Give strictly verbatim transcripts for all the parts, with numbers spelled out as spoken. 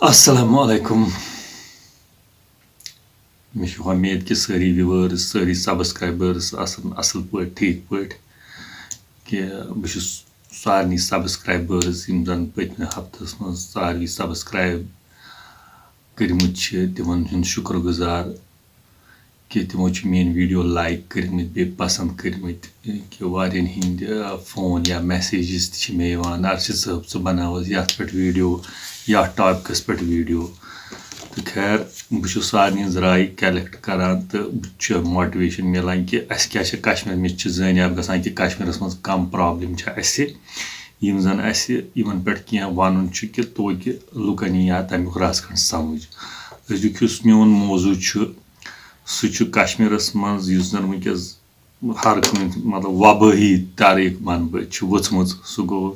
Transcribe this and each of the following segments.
السلام علیکم۔ مےٚ چھِ وۄمید کہِ سٲری viewers، سٲری subscribers آسَن اَصٕل پٲٹھۍ، ٹھیٖک پٲٹھۍ۔ کہِ بہٕ چھُس سارنٕے subscribers، یِم زَن پٔتمہِ ہفتَس منٛز ساروٕے subscribe کٔرمٕتۍ چھِ، تِمَن ہُنٛد شُکر گُزار کہِ تِمو چھِ میٛٲنۍ video like کٔرمٕتۍ، بیٚیہِ پَسنٛد کٔرمٕتۍ۔ کہِ واریاہَن ہِنٛدۍ، آ، phone یا messages تہِ چھِ مےٚ یِوان، "ارشد صٲب، ژٕ بَناو حظ یَتھ پٮ۪ٹھ video، یَتھ topicس پٮ۪ٹھ video۔" تہٕ خیر، بہٕ چھُس سارنٕے ہٕنٛز راے collect کران تہٕ بہٕ چھُ motivation میلان کہِ اَسہِ کیٛاہ چھِ کشمیٖر، مےٚ چھِ زٲنیاب گژھان کہِ کشمیٖرَس منٛز کَم problem چھِ اَسہِ، یِم زَن اَسہِ یِمَن پٮ۪ٹھ کینٛہہ وَنُن چھُ کہِ توکہِ لُکَن یی ہا تَمیُک رَژھ کھنٛڈ سَمٕجھ۔ أزیُک یُس میون موضوع چھُ، سُہ چھُ کشمیٖرَس منٛز یُس زَن وٕنکیٚس ہر کُنہِ، مطلب، وبٲہی طریٖقہٕ وَنہٕ بہٕ، چھِ ؤژھمٕژ۔ سُہ گوٚو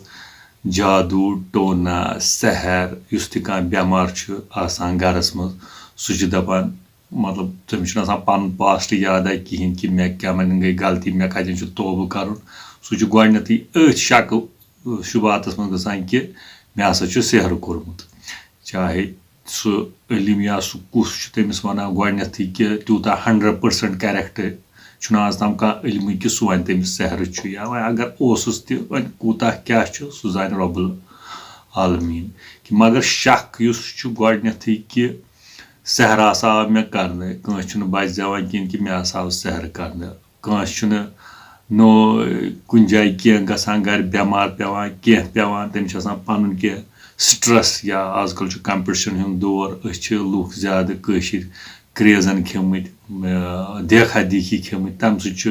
جادوٗ ٹونا، سحر، یُس تہِ کانٛہہ بٮ۪مار چھُ آسان گَرَس منٛز، سُہ چھُ دَپان، مطلب، تٔمِس چھُنہٕ آسان پَنُن past یاد آے کِہیٖنۍ کہِ مےٚ کَمَن گٔے غلطی، مےٚ کَتٮ۪ن چھُ توبہٕ کَرُن۔ سُہ چھُ گۄڈٕنٮ۪تھٕے أتھۍ شَکہٕ شُبہاتَس منٛز گژھان کہِ مےٚ ہسا چھُ سحر کوٚرمُت۔ چاہے سُہ علم یا سُہ کُس چھُ تٔمِس وَنان گۄڈٕنٮ۪تھٕے کہِ تیوٗتاہ hundred percent correct چھُنہٕ آز تام کانٛہہ علمٕے کہِ سُہ وَنہِ تٔمِس سحر چھُ، یا وۄنۍ اگر اوسُس تہِ، وۄنۍ کوٗتاہ کیٛاہ چھُ، سُہ زانہِ رۄب العالمیٖن۔ کہِ مگر شک یُس چھُ گۄڈٕنٮ۪تھٕے کہِ سحر ہسا آو مےٚ کرنہٕ، کٲنٛسہِ چھُنہٕ بچہِ زٮ۪وان کِہیٖنۍ کہِ مےٚ ہسا آو سحر کرنہٕ۔ کٲنٛسہِ چھُنہٕ نوٚو کُنہِ جایہِ کینٛہہ گژھان، گرِ بٮ۪مار پٮ۪وان، کینٛہہ پٮ۪وان، تٔمِس چھُ آسان پَنُن کینٛہہ stress، یا آز کل چھُ competition ہُنٛد دور، أسۍ چھِ لُکھ زیادٕ کٲشِر crazeن کھیٚمٕتۍ، اۭں، دیکھا دیکھی کھیٚمٕتۍ، تَمہِ سۭتۍ چھُ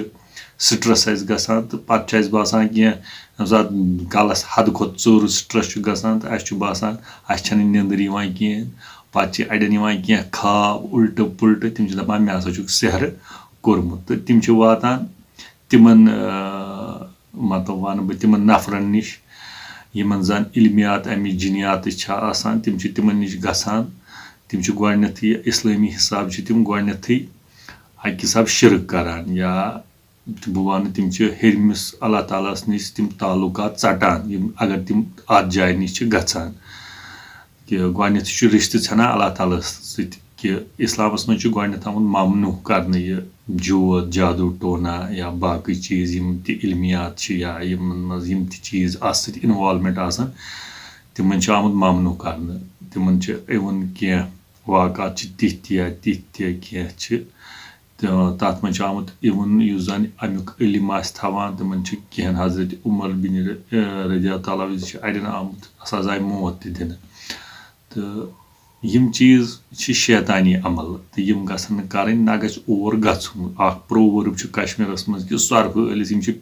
stress اَسہِ گژھان تہٕ پَتہٕ چھُ اَسہِ باسان کینٛہہ، ییٚمہِ ساتہٕ کَلَس حدٕ کھۄتہٕ ژوٚر stress چھُ گژھان تہٕ اَسہِ چھُ باسان اَسہِ چھَنہٕ نیٚنٛدٕر یِوان کِہیٖنۍ۔ پَتہٕ چھِ اَڑٮ۪ن یِوان کینٛہہ خواب اُلٹہٕ پُلٹہٕ، تِم چھِ دَپان مےٚ ہسا چھُکھ سحرٕ کوٚرمُت۔ تہٕ تِم چھِ واتان تِمن، آ، مطلب وَنہٕ بہٕ تِمن نفرن نِش، یِمن زن علمیات اَمِچ جِنیاتٕچ چھِ آسان، تِم چھِ تِمن نِش گژھان۔ تِم چھِ گۄڈٕنیتھٕے، اِسلٲمی حساب چھِ تِم گۄڈٕنیتھٕے اَکہِ حساب شِرک کران، یا تہٕ بہٕ وَنہٕ، تِم چھِ ہیٚرمِس اللہ تعالیٰ ہَس نِش تِم تعلقات ژَٹان، یِم اگر تِم اَتھ جایہِ نِش چھِ گژھان۔ کہِ گۄڈٕنیتھٕے چھُ رِشتہٕ ژھٮ۪نان اللہ تعالیٰ ہَس سۭتۍ، کہِ اِسلامَس منٛز چھُ گۄڈٕنیتھ آمُت ممنوع کرنہٕ یہِ جوت، جادو ٹونا یا باقٕے چیٖز، یِم تہِ علمیات چھِ یا یِمن منٛز یِم تہِ چیٖز اَتھ سۭتۍ involvement آسان، تِمن چھُ آمُت ممنوع کرنہٕ۔ تِمن چھِ even کینٛہہ واقعات چھِ تِتھۍ تہِ یا تِتھۍ تہِ کینٛہہ چھِ، تہٕ تَتھ منٛز چھُ آمُت even یُس زَن اَمیُک علم آسہِ تھاوان، تِمن چھِ کینٛہَن حضرت عمر بن ر-، رضی اللہ تعالیٰ وِزِ چھِ اَڑٮ۪ن آمُت سزاے موت تہِ دِنہٕ۔ تہٕ یِم چیٖز چھِ شیطانی عمل، تہٕ یِم گژھن نہٕ کَرٕنۍ، نہ گژھِ اور گژھُن۔ اکھ proverb چھُ کشمیٖرَس منٛز کہِ سۄرپھٕ ٲلِس، یِم چھِ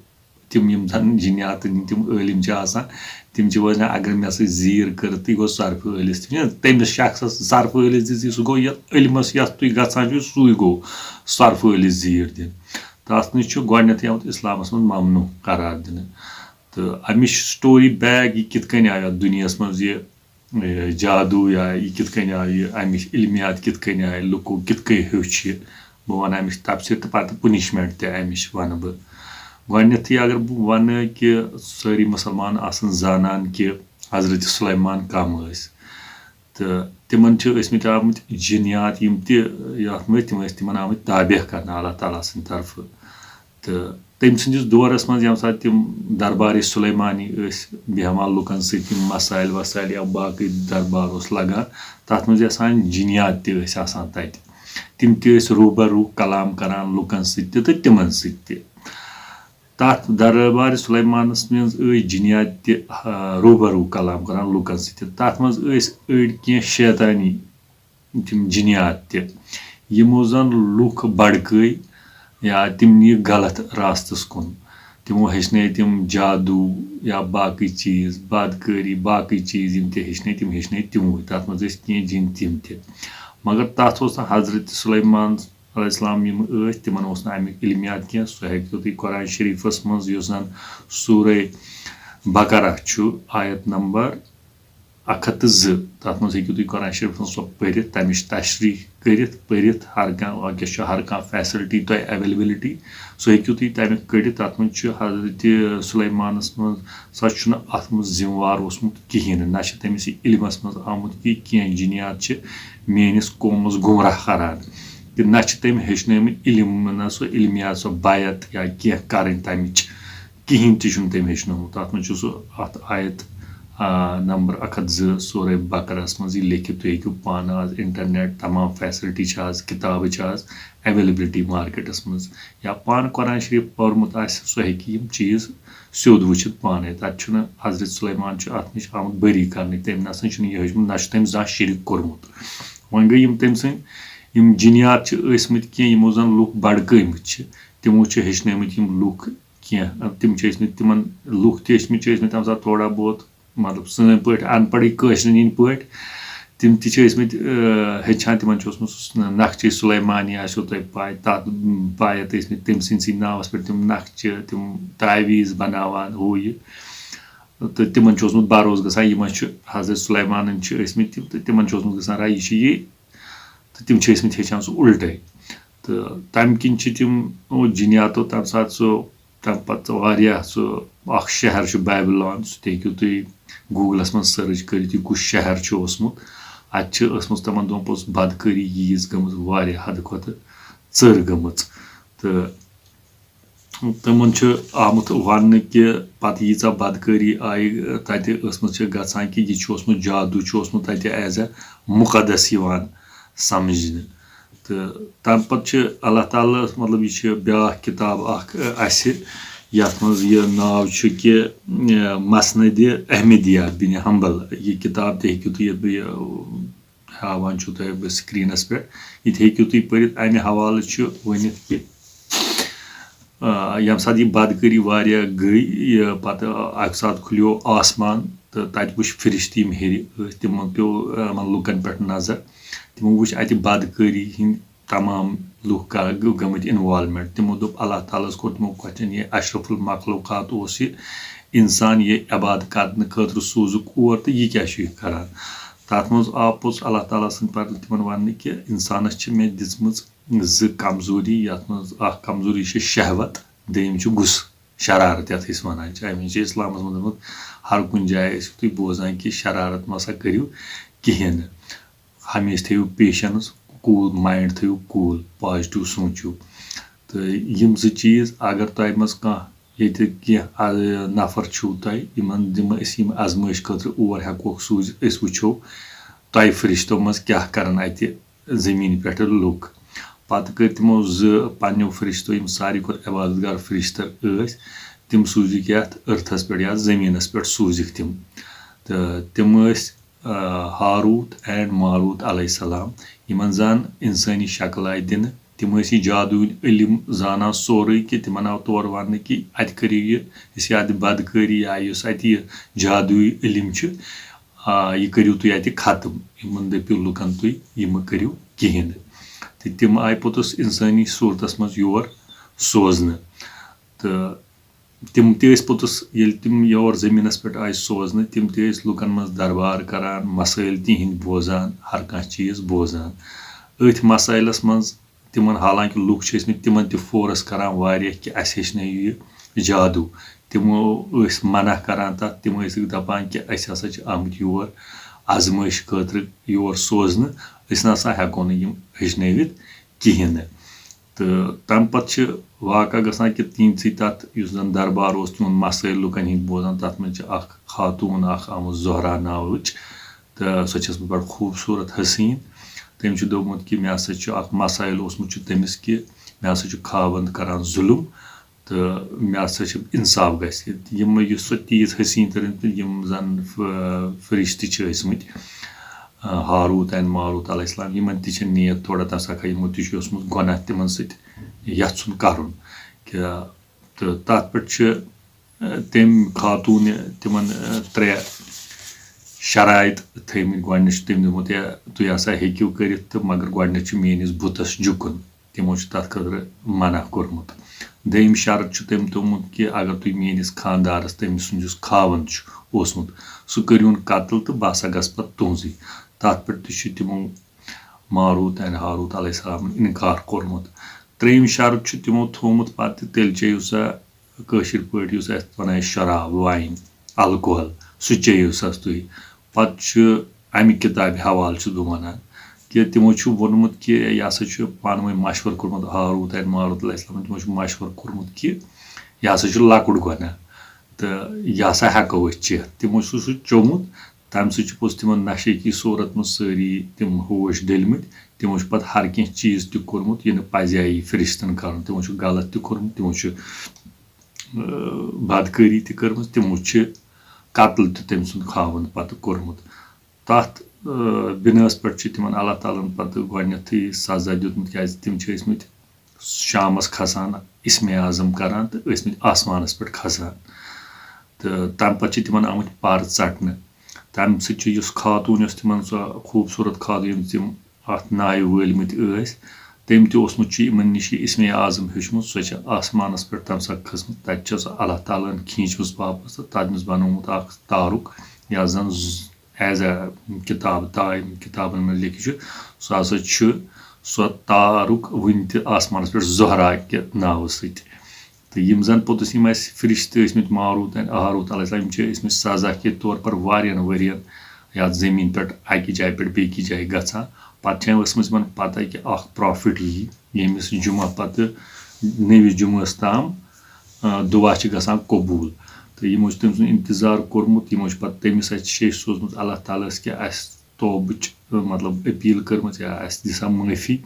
تِم یِم زَن جِنیاتٕنۍ تِم عٲلِم چھِ آسان، تِم چھِ وَنان، اگر مےٚ سۭتۍ زیٖر کٔر، تہٕ یہِ گوٚو سۄرپھٕ ٲلِس۔ تِم چھِ تٔمِس شخصس سۄرپھٕ ٲلِس دِژ، سُہ گوٚو یَتھ علمس یَتھ تُہۍ گژھان چھِو، سُے گوٚو سۄرپھٕ ٲلِس زیٖر دِنۍ۔ تَتھ نِش چھُ گۄڈٕنیتھٕے آمُت اِسلامس منٛز ممنوع قرار دِنہٕ۔ تہٕ اَمِچ story back، یہِ کِتھ کٔنۍ آیہِ اَتھ دُنیاہس منٛز، یہِ، یہِ جادوٗ یا یہِ کِتھ کٔنۍ آیہِ، اَمِچ علمیات کِتھ کٔنۍ آیہِ، لُکو کِتھ کٔنۍ ہیوٚچھ یہِ، بہٕ وَنہٕ اَمِچ تفصیٖل تہٕ پَتہٕ punishment تہِ اَمِچ وَنہٕ بہٕ۔ گۄڈٕنیتھٕے اگر بہٕ وَنہٕ کہِ سٲری مُسلمان آسَن زانان کہِ حضرت سلیمان کَم ٲسۍ، تہٕ تِمَن چھِ ٲسمٕتۍ آمٕتۍ جِنیات، یِم تہِ یَتھ منٛز تِم ٲسۍ تِمَن آمٕتۍ تابع کرنہٕ اللہ تعالیٰ سٕنٛدِ طرفہٕ۔ تہٕ تٔمۍ سٕنٛدِس دورَس منٛز ییٚمہِ ساتہٕ تِم دربارِ سلیمانی ٲسۍ بیٚہوان لُکَن سۭتۍ، یِم مسائل وسائل یا باقٕے دربار اوس لگان، تَتھ منٛز یَژھان جِنیات تہِ ٲسۍ آسان تَتہِ۔ تِم تہِ ٲسۍ روٗبَروٗ کلام کران لُکَن سۭتۍ تہِ تہٕ تِمَن سۭتۍ تہِ۔ تَتھ دربارِ سلیمانَس منٛز ٲسۍ جِنیات تہِ، آ، روٗبَروٗ کلام کران لُکَن سۭتۍ تہِ۔ تَتھ منٛز ٲسۍ أڑۍ کینٛہہ شیطانی تِم جِنیات تہِ، یِمو زَن لُکھ بھڑکٲے یا تِم نِیہِ غلط راستَس کُن۔ تِمو ہیٚچھنٲے تِم جادوٗ یا باقٕے چیٖز، بدکٲری، باقٕے چیٖز یِم تہِ ہیٚچھنٲے، تِم ہیٚچھنٲے تِموٕے۔ تَتھ منٛز ٲسۍ کینٛہہ جِن تِم تہِ۔ مگر تَتھ اوس نہٕ حضرت سلیمان علیہ السلام یِم ٲسۍ، تِمَن اوس نہٕ اَمیُک علمیات کینٛہہ۔ سُہ ہیٚکِو تُہۍ قرآن شریٖفَس منٛز، یُس زَن سورہ بقرہ چھُ، آیت نمبر اکھ ہتھ تہٕ زٕ، تَتھ منٛز ہیٚکِو تُہۍ قرآن شریٖفَس منٛز سۄ پٔرِتھ، تَمِچ تشریح کٔرِتھ، پٔرِتھ، ہر کانٛہہ، وٕنکیٚس چھُ ہر کانٛہہ facility تۄہہِ availability، سُہ ہیٚکِو تُہۍ تَمیُک کٔڑِتھ۔ تَتھ منٛز چھُ حضرت سُلیمانَس منٛز، سُہ چھُنہٕ اَتھ منٛز ذِمہٕ وار اوسمُت کِہیٖنۍ نہٕ، نہ چھِ تٔمِس یہِ علمَس منٛز آمُت کہِ کینٛہہ جِنیات چھِ میٲنِس قومَس گمراہ کران، تہٕ نہ چھِ تٔمۍ ہیٚچھنٲومٕتۍ علم، نہ سُہ علمیات، سۄ بیعت یا کینٛہہ کَرٕنۍ تَمِچ۔ کِہیٖنۍ تہِ چھُنہٕ تٔمۍ ہیٚچھنومُت۔ تَتھ منٛز چھُ سُہ اَتھ آیت، آ، نمبر اکھ ہتھ زٕ سورہ بقرہَس منٛز یہِ لیکھِتھ، تُہۍ ہیٚکِو پانہٕ، آز internet، تمام facility چھِ آز، کِتابہٕ چھِ آز availability marketَس منٛز۔ یا پانہٕ قرآن شریٖف پوٚرمُت آسہِ، سُہ ہیٚکہِ یِم چیٖز سیوٚد وٕچھِتھ پانَے۔ تَتہِ چھُنہٕ، حضرت سلیمان چھُ اَتھ نِش آمُت بری کرنہٕ، تٔمۍ نہ سا چھُنہٕ یہِ ہیوٚچھمُت، نہ چھُ تٔمۍ زانٛہہ شرک کوٚرمُت۔ وۄنۍ گٔے یِم تٔمۍ سٕنٛدۍ، یِم جِنیات چھِ ٲسمٕتۍ کینٛہہ، یِمو زَن لُکھ بڑکٲومٕتۍ چھِ، تِمو چھِ ہیٚچھنٲومٕتۍ یِم لُکھ کینٛہہ۔ تِم چھِ ٲسمٕتۍ، تِمن لُکھ تہِ ٲسمٕتۍ، چھِ ٲسمٕتۍ تَمہِ ساتہٕ تھوڑا بہت، مطلب، سٲنۍ پٲٹھۍ اَن پَڑٕے، کٲشرٮ۪ن ہِنٛدۍ پٲٹھۍ۔ تِم تہِ چھِ ٲسمٕتۍ، آ، ہیٚچھان۔ تِمن چھُ اوسمُت سُہ نقشے سلیمانی، آسیو تۄہہِ پَے، تَتھ پایَتھ ٲسمٕتۍ تٔمۍ سٕنٛدسٕے ناوَس پٮ۪ٹھ تِم نقشہٕ، تِم تعویٖذ بَناوان، ہُہ یہِ۔ تہٕ تِمن چھُ اوسمُت بَروسہٕ گژھان، یِمن چھُ حضرت سلیمانن چھِ ٲسمٕتۍ تِم، تہٕ تِمن چھُ اوسمُت گژھان راے، یہِ چھُ یہِ، تہٕ تِم چھِ ٲسمٕتۍ ہیٚچھان سُہ اُلٹے۔ تہٕ تَمہِ کِنۍ چھِ تِم، یِمو جِنیاتو تَمہِ ساتہٕ سُہ، تَمہِ پَتہٕ واریاہ سُہ اکھ شہر چھُ بیبلون، سُہ تہِ ہیٚکِو تُہۍ Googleَس منٛز search کٔرِتھ، یہِ کُس شہر چھُ اوسمُت۔ اَتہِ چھِ ٲسمٕژ تِمن دۄہن پوٚز بدکٲری ییٖژ گٔمٕژ، واریاہ حدٕ کھۄتہٕ ژٔر گٔمٕژ۔ تہٕ تِمن چھُ آمُت وننہٕ کہِ پتہٕ ییٖژاہ بدکٲری آیہِ تتہِ ٲسمٕژ چھِ گژھان کہِ یہِ چھُ اوسمُت جادوٗ، چھُ اوسمُت تتہِ as a مُقدس یِوان سمجھنہٕ۔ تہٕ تَمہِ پتہٕ چھِ اللہ تعالیٰ، مطلب، یہِ چھِ بیٛاکھ کِتاب اکھ، اَ، اَسہِ، یَتھ منٛز یہِ ناو چھُ کہِ، اَ، مسند احمدیہ بن حنبل۔ یہِ کِتاب تہِ ہیٚکِو تُہۍ یَتھ بہٕ یہِ ہاوان چھُو تۄہہِ بہٕ screenَس پٮ۪ٹھ۔ یہِ تہِ ہیٚکِو تُہۍ پٔرِتھ۔ اَمہِ حوالہٕ چھُ ؤنِتھ کہِ، آ، ییٚمہِ ساتہٕ یہِ بدکٲری واریاہ گٔے، یہِ پَتہٕ اَکہِ ساتہٕ کھُلیو آسمان تہٕ تَتہِ وٕچھ فرشتہٕ یِم ہیٚرِ ٲسۍ، تِمو پیوٚو، آ، یِمَن لُکَن پٮ۪ٹھ نظر۔ تِمو وٕچھ اَتہِ بدکٲری ہِنٛدۍ تمام لُکھ کَر-، گٔ-، گٔمٕتۍ involvement۔ تِمو دوٚپ، اللہ تعالیٰ ہَس کوٚر تِمو question، یہِ اشرف المخلوقات اوس یہِ اِنسان، یہِ عبادت کرنہٕ خٲطرٕ سوٗزُکھ اور تہٕ یہِ کیٛاہ چھُ یہِ کران؟ تَتھ منٛز آو پوٚز اللہ تعالیٰ سٕنٛدِ پتہٕ تِمن وننہٕ کہِ اِنسانس چھِ مےٚ دِژمٕژ زٕ کمزوری، یَتھ منٛز اکھ کمزوری چھِ شہوت، دوٚیِم چھُ غصہٕ، شرارت، یَتھ أسۍ وَنان چھِ۔ اَمہِ وِزِ چھِ اِسلامَس منٛز دوٚپمُت، ہر کُنہِ جایہِ ٲسِو تُہۍ بوزان کہِ شرارت مہ سا کٔرِو کِہیٖنۍ نہٕ، ہمیشہِ تھٲیِو patience، cool mind تھٲیِو، cool، positive سوٗنٛچِو۔ تہٕ یِم زٕ چیٖز، اگر تۄہہِ منٛز کانٛہہ ییٚتہِ کینٛہہ، آ، نفر چھُو تۄہہِ، یِمن دِمو أسۍ یِم آزمٲیش خٲطرٕ اور ہٮ۪کوکھ سوٗزِتھ، أسۍ وٕچھو تۄہہِ فرشتو منٛز کیٛاہ کرن اَتہِ زٔمیٖن پٮ۪ٹھ لُکھ۔ پتہٕ کٔرۍ تِمو زٕ پننیو فرشتو، یِم ساروی کھۄتہٕ عبادت گار فرشتہٕ ٲسۍ، تِم سوٗزِکھ یَتھ earthس پٮ۪ٹھ یا زٔمیٖنس پٮ۪ٹھ سوٗزِکھ تِم۔ تہٕ تِم ٲسۍ، آ، ہاروت and ماروت علیہ السلام، یِمن زن اِنسٲنی شکل آیہِ دِنہٕ۔ تِم ٲسۍ یہِ جادوٗ علم زانان سورُے، کہِ تِمن آو تورٕ وننہٕ کہِ اَتہِ کٔرِو یہِ، یُس یہِ اَتہِ بدکٲری یا یُس اَتہِ یہِ جادوٗیی علم چھُ، آ، یہِ کٔرِو تُہۍ اَتہِ ختم۔ یِمن دٔپِو لُکن تُہۍ، یہِ مہٕ کٔرِو کِہیٖنۍ نہٕ۔ تہٕ تِم آیہِ پوٚتُس اِنسٲنی صوٗرتس منٛز یور سوزنہٕ۔ تہٕ تِم تہِ ٲسۍ پوٚتُس، ییٚلہِ تِم یور زٔمیٖنَس پٮ۪ٹھ آیہِ سوزنہٕ، تِم تہِ ٲسۍ لُکَن منٛز دربار کران، مسٲیِل تِہِنٛدۍ بوزان، ہر کانٛہہ چیٖز بوزان۔ أتھۍ مسٲیلَس منٛز تِمَن، حالانکہِ لُکھ چھِ ٲسمٕتۍ تِمَن تہِ force کران واریاہ کہِ اَسہِ ہیٚچھنٲیِو یہِ جادوٗ۔ تِمو ٲسۍ منع کران تَتھ، تِم ٲسِکھ دَپان کہِ أسۍ ہسا چھِ آمٕتۍ یور آزمٲیِش خٲطرٕ یور سوزنہٕ، أسۍ نہ سا ہٮ۪کو نہٕ یِم ہیٚچھنٲوِتھ کِہیٖنۍ نہٕ۔ تہٕ تَمہِ پَتہٕ چھِ واقعہ گژھان کہِ تِہنٛدسٕے تَتھ یُس زَن دربار اوس، تِمَن مسٲیِل لُکَن ہِنٛدۍ بوزان، تَتھ منٛز چھِ اَکھ خاتوٗن اَکھ آمٕژ زہرا ناوٕچ، تہٕ سۄ چھِ ٲسمٕژ بَڑٕ خوٗبصوٗرت حسیٖن۔ تٔمۍ چھُ دوٚپمُت کہِ مےٚ ہسا چھُ اَکھ مسٲیِل اوسمُت چھُ تٔمِس کہِ مےٚ ہسا چھُ خاوَند کران ظُلُم، تہٕ مےٚ ہسا چھُ اِنصاف گژھِ۔ یِم، یُس سۄ تیٖژ حسیٖن تٔرٕنۍ تہٕ یِم زَن ف-، فرشتہٕ چھِ ٲسمٕتۍ، آ، ہاروت and ماروت علیہ السلام، یِمن تہِ چھِ نیت تھوڑا تَمہِ ساتہٕ یِمو تہِ چھُ اوسمُت گۄناہ تِمن سۭتۍ یَژھُن کَرُن۔ کہِ، تہٕ تَتھ پٮ۪ٹھ چھِ، آ، تٔمۍ خاتوٗنہِ تِمن، آ، ترٛےٚ شرائط تھٲومٕتۍ۔ گۄڈٕنیتھ چھُ تٔمۍ دوٚپمُت، "ہے، تُہۍ ہسا ہیٚکِو کٔرِتھ، تہٕ مگر گۄڈٕنیتھ چھُ میٲنِس بُتَس جُکُن۔" تِمو چھُ تَتھ خٲطرٕ منع کوٚرمُت۔ دوٚیِم شرط چھُ تٔمۍ تھوٚومُت کہِ اگر تُہۍ میٲنِس خانٛدارَس، تٔمۍ سُنٛد یُس خاوَند چھُ اوسمُت، سُہ کٔرِوُن قتل تہٕ بہٕ ہسا گژھٕ پتہٕ تُہنٛزٕے۔ تَتھ پٮ۪ٹھ تہِ چھُ تِمو ماروت and ہاروت علیہ السلامن انکار کوٚرمُت۔ ترٛیٚیِم شرط چھُ تِمو تھوٚومُت پتہٕ، تیٚلہِ چیٚیِو سا کٲشِر پٲٹھۍ یُس اَتھ وَنان أسۍ شراب، wine، alcohol، سُہ چیٚیِو سا تُہۍ۔ پتہٕ چھُ اَمہِ کِتابہِ حوالہٕ چھُس بہٕ وَنان کہِ تِمو چھُ ووٚنمُت کہِ یہِ ہسا چھُ پانہٕ ؤنۍ مشورٕ کوٚرمُت ہاروت and ماروت علیہ السلامن، تِمو چھُ مشورٕ کوٚرمُت کہِ یہِ ہسا چھُ لۄکُٹ گۄناہ تہٕ یہِ ہسا ہٮ۪کو أسۍ چٮ۪تھ۔ تِمو چھُ سُہ چوٚمُت، تَمہِ سۭتۍ چھُ پوٚز تِمن نشے کی صوٗرت منٛز سٲری تِم ہوش ڈٔلمٕتۍ۔ تِمو چھُ پتہٕ ہر کینٛہہ چیٖز تہِ کوٚرمُت، یہِ نہٕ پزے یہِ فرشتن کرُن۔ تِمو چھُ غلط تہِ کوٚرمُت، تِمو چھُ، اۭں، بدکٲری تہِ کٔرمٕژ، تِمو چھِ قتل تہِ تٔمۍ سُنٛد خاوند پتہٕ کوٚرمُت۔ تَتھ، اۭں، بِناہَس پٮ۪ٹھ چھُ تِمن اللہ تعالیٰ ہن پتہٕ گۄڈٕنیتھٕے سزا دیُتمُت، کیازِ تِم چھِ ٲسمٕتۍ شامس کھسان اسمِ اعظم کران تہٕ ٲسمٕتۍ آسمانس پٮ۪ٹھ کھسان۔ تہٕ تَمہِ پَتہٕ چھِ تِمن آمٕتۍ پر ژَٹنہٕ۔ تَمہِ سۭتۍ چھُ یُس خاتوٗن، یۄس تِمن سۄ خوٗبصوٗرت خاتوٗن، ییٚمۍ تِم اَتھ ناوِ وٲلمٕتۍ ٲسۍ، تٔمۍ تہِ اوسمُت چھُ یِمن نِش یہِ اسمِ اعظم ہیوٚچھمُت۔ سۄ چھِ آسمانس پٮ۪ٹھ تَمہِ ساتہٕ کھٔژمٕژ۔ تَتہِ چھِ سۄ اللہ تعالیٰ ہن کھینچمٕژ واپس تہٕ تَتھ منٛز بَنوومُت اکھ تارُک، یَتھ زَن ز-، as a کِتاب، تام کِتابن منٛز لیکھِتھ چھُ، سُہ ہسا چھُ سۄ تارُک وُنہِ تہِ آسمانس پٮ۪ٹھ زہرا کہِ ناوٕ سۭتۍ۔ تہٕ یِم زَن پوٚتُس یِم اَسہِ فرشتہٕ ٲسمٕتۍ ماروت and ہاروت علیہ السلام، یِم چھِ ٲسمٕتۍ سزا کے طور پر واریاہَن ؤرِین یَتھ زٔمیٖن پٮ۪ٹھ اَکہِ جایہِ پٮ۪ٹھ بیٚکہِ جایہِ گژھان۔ پَتہٕ چھےٚ ٲسمٕژ یِمَن پَتہ کہِ اَکھ prophet یِیہِ، ییٚمِس جُمعہ پَتہٕ نٔوِس جُمعَس تام، آ، دُعا چھِ گژھان قبوٗل۔ تہٕ یِمو چھُ تٔمۍ سُنٛد اِنتظار کوٚرمُت، یِمو چھُ پَتہٕ تٔمِس اَتھِ شیٚش سوٗزمُت اللہ تعالیٰ ہَس کہِ اَسہِ توبٕچ، مطلب، appeal کٔرمٕژ یا اَسہِ دِ سا معٲفی۔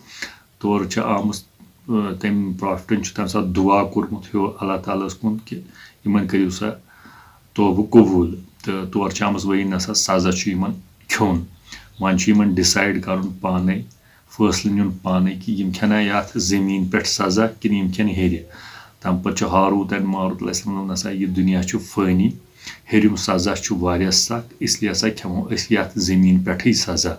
تورٕ چھِ آمٕژ، آ، تٔمۍ prophetن چھُ تَمہِ ساتہٕ دُعا کوٚرمُت ہیوٚو اللہ تعالیٰ ہَس کُن کہِ یِمَن کٔرِو سا توبہٕ قبوٗل۔ تہٕ تورٕ چھِ آمٕژ وحی، نہ سا سزا چھُ یِمَن کھیوٚن۔ وۄنۍ چھُ یِمَن decide کَرُن پانَے، فٲصلہٕ نیُن پانَے کہِ یِم کھٮ۪نا یَتھ زٔمیٖن پٮ۪ٹھ سزا کِنہٕ یِم کھٮ۪ن ہیٚرِ۔ تَمہِ پَتہٕ چھُ ہاروت and ماروت علیہ السلام دوٚپُن، نہ سا یہِ دُنیا چھُ فٲنی، ہیٚرِم سزا چھُ واریاہ سخ، اس لیے ہسا کھٮ۪مو أسۍ یَتھ زٔمیٖن پٮ۪ٹھٕے سزا۔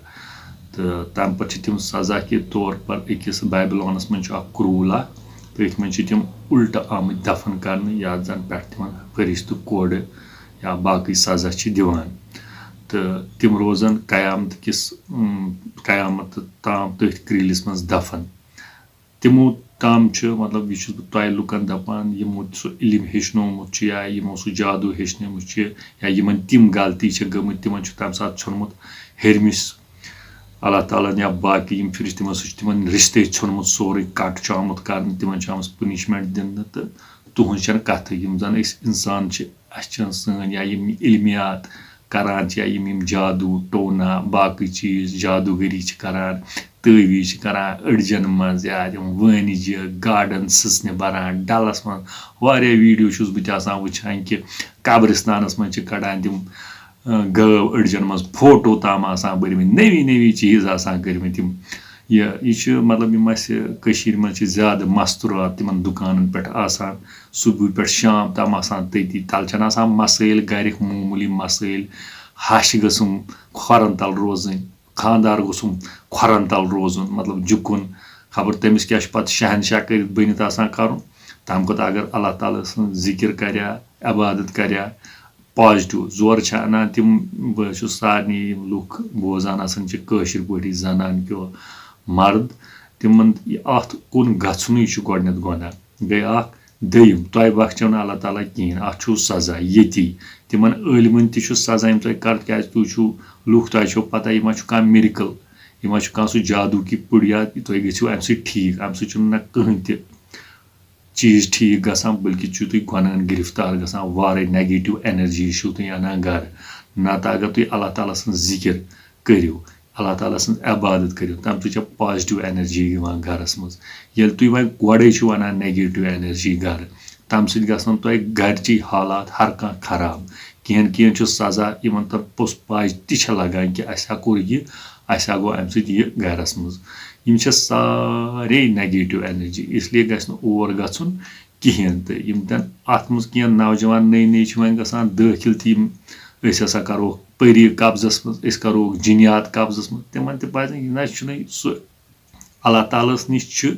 تہٕ تَمہِ پَتہٕ چھِ تِم سزا کہِ طور پر أکِس بیبلونَس منٛز چھُ اکھ کرٛوٗل اکھ، تٔتھۍ منٛز چھِ تِم اُلٹہٕ آمٕتۍ دفن کرنہٕ، یَتھ زَن پٮ۪ٹھ تِمن فرشتہٕ کوڑٕ یا باقٕے سزا چھِ دِوان۔ تہٕ تِم روزن قیامت کِس، اۭں، قیامت تام تٔتھۍ کرٛیٖلِس منٛز دفن۔ تِمو تام چھُ، مطلب، یہِ چھُس بہٕ تۄہہِ لُکن دَپان، یِمو سُہ علم ہیٚچھنومُت چھُ یا یِمو سُہ جادوٗ ہیٚچھنومُت چھُ یا یِمن تِم غلطی چھِ گٔمٕتۍ، تِمن چھُ تَمہِ ساتہٕ ژھُنمُت ہیٚرمِس اللہ تعالیٰ ہن یا باقٕے یِم فرشتہٕ، تِمن سۭتۍ چھُ تِمن رِشتے ژھُنمُت سورُے، کَٹ چھُ آمُت کرنہٕ، تِمن چھُ آمٕژ punishment دِنہٕ۔ تہٕ تُہنٛز چھَنہٕ کَتھٕے، یِم زَن أسۍ اِنسان چھِ، اَسہِ چھِنہٕ سٲنۍ یا یِم علمیات کران چھِ، یا یِم، یِم جادوٗ ٹونا، باقٕے چیٖز، جادوٗگٔری چھِ کران، تعویٖذ چھِ کران أڈجَن منٛز، یا تِم وٲنِجہِ، گاڈَن سٕژنہِ بَران، ڈَلَس منٛز۔ واریاہ video چھُس بہٕ تہِ آسان وٕچھان کہِ قبرِستانَس منٛز چھِ کَڑان تِم، اَ، گٲو أڈجَن منٛز، فوٹو تام آسان بٔرمٕتۍ، نٔوی نٔوی چیٖز آسان کٔرمٕتۍ یِم۔ یہِ، یہِ چھُ، مطلب، یِم اَسہِ کٔشیٖرِ منٛز چھِ زیادٕ مَستوٗرات تِمَن دُکانَن پٮ۪ٹھ آسان، صُبحہٕ پٮ۪ٹھ شام تام آسان تٔتی۔ تَلہٕ چھَنہٕ آسان مسٲیِل گَرِکۍ، معموٗلی مسٲیِل، ہَش گٔژھٕم کھۄرَن تَل روزٕنۍ، خانٛدار گوٚژھُم کھۄرَن تَل روزُن، مطلب، جُکُن۔ خبر تٔمِس کیٛاہ چھُ پَتہٕ شہنشاہ کٔرِتھ بٔنِتھ آسان کَرُن۔ تَمہِ کھۄتہٕ اگر اللہ تعالیٰ سٕنٛز ذِکِر کَرِ ہا، عبادت کَرِ ہا، positive زورٕ چھِ اَنان تِم۔ بہٕ چھُس سارنٕے، یِم لُکھ بوزان آسان چھِ کٲشِر پٲٹھۍ، زَنان کیو مرد، تِمَن یہِ اَتھ کُن گژھنُے چھُ گۄڈٕنٮ۪تھ گۄناہ۔ گٔے اَکھ۔ دوٚیِم، تۄہہِ بخشیو نہٕ اللہ تعالیٰ کِہیٖنۍ، اَتھ چھُو سزا ییٚتی۔ تِمَن عٲلمَن تہِ چھُ سزا، یِم تۄہہِ کَرُن، کیٛازِ تُہۍ چھُو لُکھ، تۄہہِ چھو پَتہ، یہِ ما چھُ کانٛہہ miracle، یہِ ما چھُ کانٛہہ سُہ جادوٗ کی پُڑیا، تُہۍ گٔژھِو اَمہِ سۭتۍ ٹھیٖک۔ اَمہِ سۭتۍ چھُنہٕ نہ کٕہٕنۍ تہِ چیٖز ٹھیٖک گژھان، بلکہِ چھِو تُہۍ گۄناہَن گِرفتار گژھان، وارَے negative energy چھِو تُہۍ اَنان گَرٕ۔ نَتہٕ اگر تُہۍ اللہ تعالیٰ سٕنٛز ذِکِر کٔرِو، اللہ تعالیٰ سٕنٛز عبادت کٔرِو، تَمہِ سۭتۍ چھےٚ positive energy یِوان گَرَس منٛز۔ ییٚلہِ تُہۍ وۄنۍ گۄڈَے چھِو اَنان negative energy گَرٕ، تَمہِ سۭتۍ گژھن تۄہہِ گَرِچی حالات ہر کانٛہہ خراب۔ کینٛہہ نَتہٕ کینٛہہ چھُ سزا یِمَن تَتھ پوٚز پَے تہِ چھےٚ لَگان کہِ اَسہِ ہا کوٚر یہِ، اَسہِ ہا گوٚو اَمہِ سۭتۍ یہِ گَرَس منٛز۔ یِم چھےٚ سارے negative energy، اس لیے گژھِ نہٕ اور گژھُن کِہیٖنۍ تہِ۔ یِم تَن اَتھ منٛز کینٛہہ نوجوان نٔے نٔے چھِ وۄنۍ گژھان دٲخِل تہِ، یِم أسۍ ہسا کَروکھ پٔری قبضَس منٛز، أسۍ کَروکھ جِنیات قبضَس منٛز، تِمَن تہِ پَزِ نہٕ، یہِ نہ چھُنہٕ سُہ۔ اللہ تعالیٰ ہَس نِش چھِ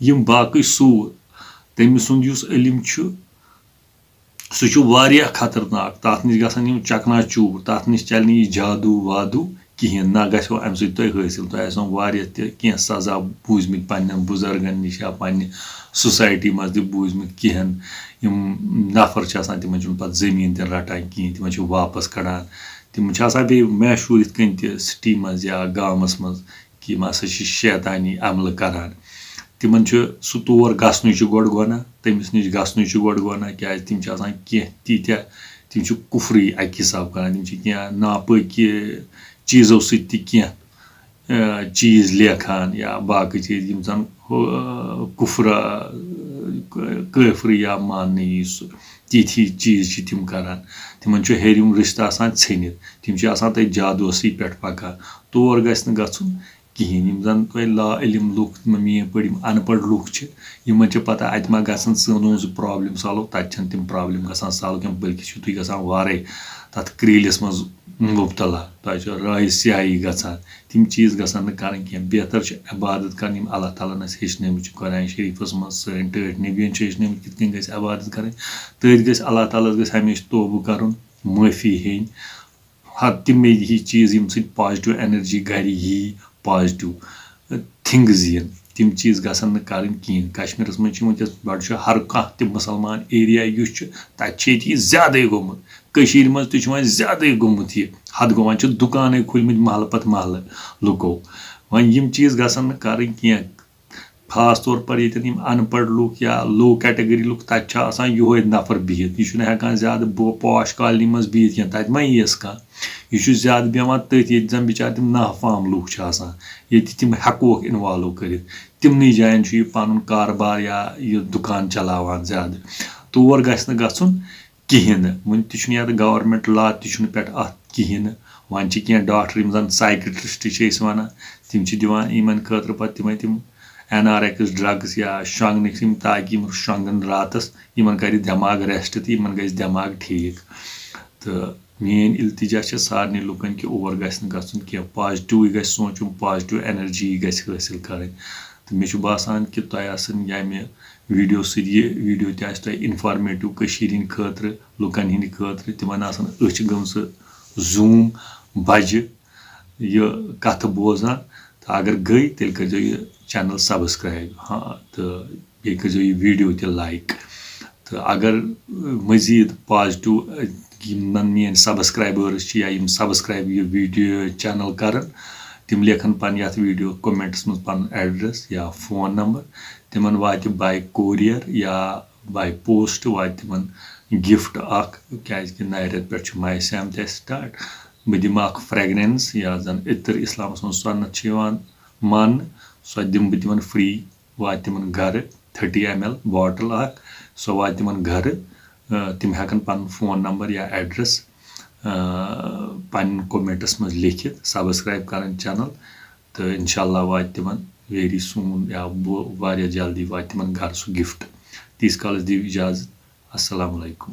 یِم باقٕے سوٗر، تٔمۍ سُنٛد یُس علم چھُ، سُہ چھُ واریاہ خطرناک۔ تَتھ نِش گژھن یِم چکنا چوٗر، تَتھ نِش چلہِ نہٕ یہِ جادوٗ وادوٗ کِہینۍ، نہ گژھیو اَمہِ سۭتۍ تۄہہِ حٲصِل۔ تۄہہِ آسن واریاہ تہِ کینٛہہ سزا بوٗزمٕتۍ پننٮ۪ن بُزرگن نِش یا پننہِ سوسایٹی منٛز تہِ بوٗزمٕتۍ۔ کینٛہہ یِم نفر چھِ آسان، تِمن چھُنہٕ پتہٕ زٔمیٖن تہِ رٹان کِہینۍ، تِمن چھِ واپس کڑان۔ تِم چھِ آسان بیٚیہِ مشہوٗر یِتھ کٔنۍ تہِ سٹی منٛز یا گامس منٛز کہِ یِم ہسا چھِ شیطانی عملہٕ کران۔ تِمن چھُ سُہ تور گژھنُے چھُ گۄڈٕ گۄناہ، تٔمِس نِش گژھنُے چھُ گۄڈٕ گۄناہ، کیازِ تِم چھِ آسان کینٛہہ تیٖتیٛاہ، تِم چھِ کُفرٕے اَکہِ حساب کران، تِم چھِ کینٛہہ ناپٲکہِ چیٖزو سۭتۍ تہِ کینٛہہ، آ، چیٖز لیکھان یا باقٕے چیٖز، یِم زَن، آ، کُفرا، آ، کٲفرٕ یا ماننہٕ یی سُہ، تِتھۍ چیٖز چھِ تِم کران۔ تِمن چھُ ہیٚرِم رِشتہٕ آسان ژھیٚنِتھ، تِم چھِ آسان تٔتھۍ جادوسٕے پٮ۪ٹھ پَکان۔ تور گژھِ نہٕ گژھُن کِہینۍ۔ یِم زَن تۄہہِ لا علم لُکھ، یِم میٲنۍ پٲٹھۍ یِم اَن پَڑھ لُکھ چھِ، یِمن چھِ پَتہ اَتہِ ما گژھن سٲنۍ سُہ پرابلم سالو، تَتہِ چھَنہٕ تِم پرابلم گژھان سالو کینٛہہ، بلکہِ چھِو تُہۍ گژھان وارے تَتھ کرٛیٖلِس منٛز مُبتلا، تۄہہِ چھو رایہِ سیاہی گژھان۔ تِم چیٖز گژھن نہٕ کرٕنۍ کینٛہہ۔ بہتر چھِ عبادت کرٕنۍ، یِم اللہ تعالیٰ ہن اَسہِ ہیٚچھنٲومٕتۍ چھِ قرآن شریٖفس منٛز، سٲنۍ ٹٲٹھۍ نبین چھِ ہیٚچھنٲومٕتۍ کِتھ کٔنۍ گژھِ عبادت کرٕنۍ۔ تٔتھۍ گژھِ اللہ تعالیٰ ہس گژھِ ہمیشہِ توبہٕ کرُن، معٲفی ہیٚنۍ۔ ہا، تِمے ہی چیٖز، یِم سۭتۍ پازٹیو انرجی گرِ یی، پازٹیو تھنگز یِن، تِم چیٖز گژھن نہٕ کرٕنۍ کِہینۍ۔ کشمیٖرس منٛز چھِ وٕنکیٚس بڑٕ چھُ ہر کانٛہہ تہِ مُسلمان ایریا یُس چھُ، تتہِ چھُ ییٚتہِ یہِ زیادَے گوٚمُت۔ کٔشیٖرِ منٛز تہِ چھُ وۄنۍ زیادَے گوٚمُت یہِ۔ حد گوٚو، وۄنۍ چھِ دُکانَے کھوٗلمٕتۍ محلہٕ پتہٕ محلہٕ لُکو۔ وۄنۍ یِم چیٖز گژھن نہٕ کرٕنۍ کینٛہہ۔ خاص طور پر ییٚتٮ۪ن یِم اَن پَڑھ لُکھ یا لو کیٹگری لُکھ، تَتہِ چھِ آسان یِہوٚے نفر بِہِتھ۔ یہِ چھُنہٕ ہٮ۪کان زیادٕ بو-، پاش کالنی منٛز بِہِتھ کینٛہہ، تَتہِ ما یِیَس کانٛہہ۔ یہِ چھُ زیادٕ بیٚہوان تٔتھۍ، ییٚتہِ زَن بِچارٕ تِم ناحفام لُکھ چھِ آسان، ییٚتہِ تِم ہٮ۪کوکھ involve کٔرِتھ۔ تِمنٕے جایَن چھُ یہِ پَنُن کاربار یا یہِ دُکان چلاوان زیادٕ۔ تور گژھِ نہٕ گژھُن کِہینۍ نہٕ۔ وُنہِ تہِ چھُنہٕ یَتھ government law تہِ چھُنہٕ پٮ۪ٹھ اَتھ کِہینۍ نہٕ۔ وۄنۍ چھِ کینٛہہ ڈاکٹر، یِم زَن psychiatrist چھِ أسۍ وَنان، تِم چھِ دِوان یِمَن خٲطرٕ پَتہٕ تِمَے تِم N R X drugs یا شۄنٛگنٕکۍ یِم، تاکہِ یِم شۄنٛگَن راتَس، یِمَن کَرِ دٮ۪ماغ rest تہٕ یِمَن گژھِ دٮ۪ماغ ٹھیٖک۔ تہٕ میٛٲنۍ التجا چھِ سارنٕے لُکَن کہِ اور گژھِ نہٕ گژھُن کینٛہہ، positive گژھِ سونٛچُن، positive energy گژھِ حٲصِل کَرٕنۍ۔ تہٕ مےٚ چھُ باسان کہِ تۄہہِ آسَن ییٚمہِ video سۭتۍ، یہِ video تہِ آسہِ تۄہہِ informative کٔشیٖرِ ہِنٛدِ خٲطرٕ، لُکَن ہِنٛدِ خٲطرٕ، تِمَن آسَن أچھ گٔمژٕ zoom بَجہِ یہِ کَتھٕ بوزان۔ تہٕ اگر گٔے، تیٚلہِ کٔرۍزیو یہِ channel subscribe، ہاں، تہٕ بیٚیہِ کٔرۍزیو یہِ video تہِ like۔ تہٕ اگر، ٲ، مزید positive، ٲ، یِمن میٲنۍ subscribers چھِ یا یِم subscribe یہِ video channel کرن، تِم لیکھن پنٕنۍ یتھ video comments منٛز پنُن address یا phone number، تِمن واتہِ by courier یا by post واتہِ تِمن gift اکھ، کیازِ کہِ نَیہِ رٮ۪تہٕ پٮ۪ٹھ چھُ ماہِ صیام تہِ اَسہِ start۔ بہٕ دِمہٕ اکھ fragrance یا زن عطر، اسلامس منٛز سۄنت چھِ یِوان ماننہٕ، سۄ دِمہٕ بہٕ تِمن free۔ واتہِ تِمن گرٕ، thirty M L bottle اکھ، سۄ واتہِ تِمن گرٕ۔ آ، تِم ہٮ۪کن پنُن phone number یا address، آ، پنٕنٮ۪ن comments منٛز لیکھِتھ، subscribe کرن channel، تہٕ انشاءاللہ واتہِ تِمن very soon یا بو-، واریاہ جلدی واتہِ تِمن گرٕ سُہ gift۔ تیٖتِس کالس دِیِو اجازت۔ السلام علیکم۔